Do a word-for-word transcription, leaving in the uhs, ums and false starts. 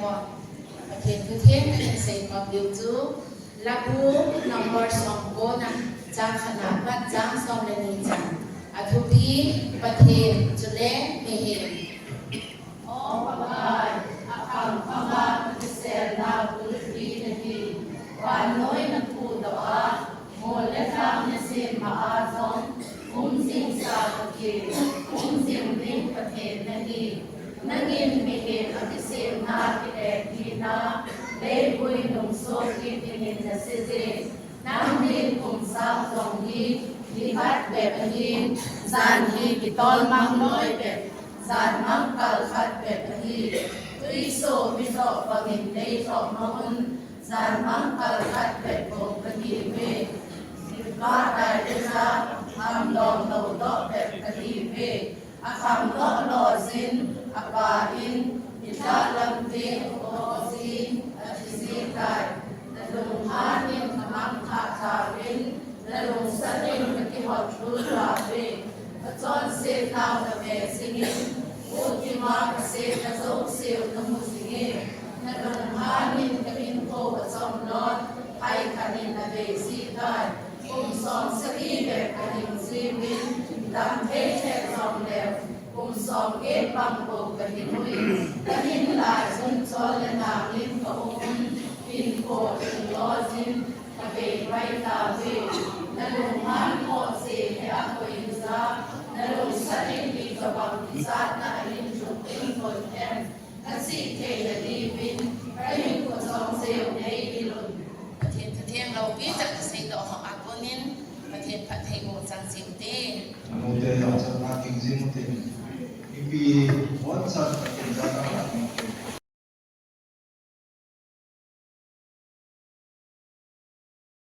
Pathen thutheng kahin sei pap diu chu, Labu number somko na, chang khatna apat chang som le ni chan. Athupi, Pathen chule mihem. O Pakai, akhang khanga kakiselna bulpi nahi, vannoi napudoh a, mol le lhang nasemma a jong, umjingsa Pathen, umjing ding Pathen nahi. Nangin mihem akisemna, kilephina, leivui nungsot kit dingin nasei jin. Nangin kum sang jong hi, nikhat bep ahin, jan hi kitol mang noi bep, jan mang kal khat bep ahi. Twiso midoh bangin neitoh mang un, jan mang kal khat bep bou kahiuve. Kipa tai le ja, hamlom lou doh bep kahiuve. Akham doh lou jin, apa in, idalhah lam te, o jin, ati ji tai. Nalunghan in amang thah tauvin, nalungsan in kakihot lhul tauve. Achonset nau nave jingin, utima kasetna jouseu namu jingin, nalunghan in kahinkho achom lon, phaikhat in nave ji tai. Kum som sagi bep kahing jiuvin, dam thei lheh jongleu, kum som get bang bou kahin ui. Kahin lai chun chol le nang in kaum un, hinkho in lo jin, kavei pai tauve. Nalunghan khoh jeh hi akoi hija, nalungsan in itobang kichatna ahin lhung ding pon em? Kachih thei nadiuvin, kahinkho jong jeu neihil un. Pathen thutheng loupi tah kaseidoh ho a konin, Pathen phattheiboh chang jing ute. Amote jachatna ding jing ute. Ipi bonchan Pathen jana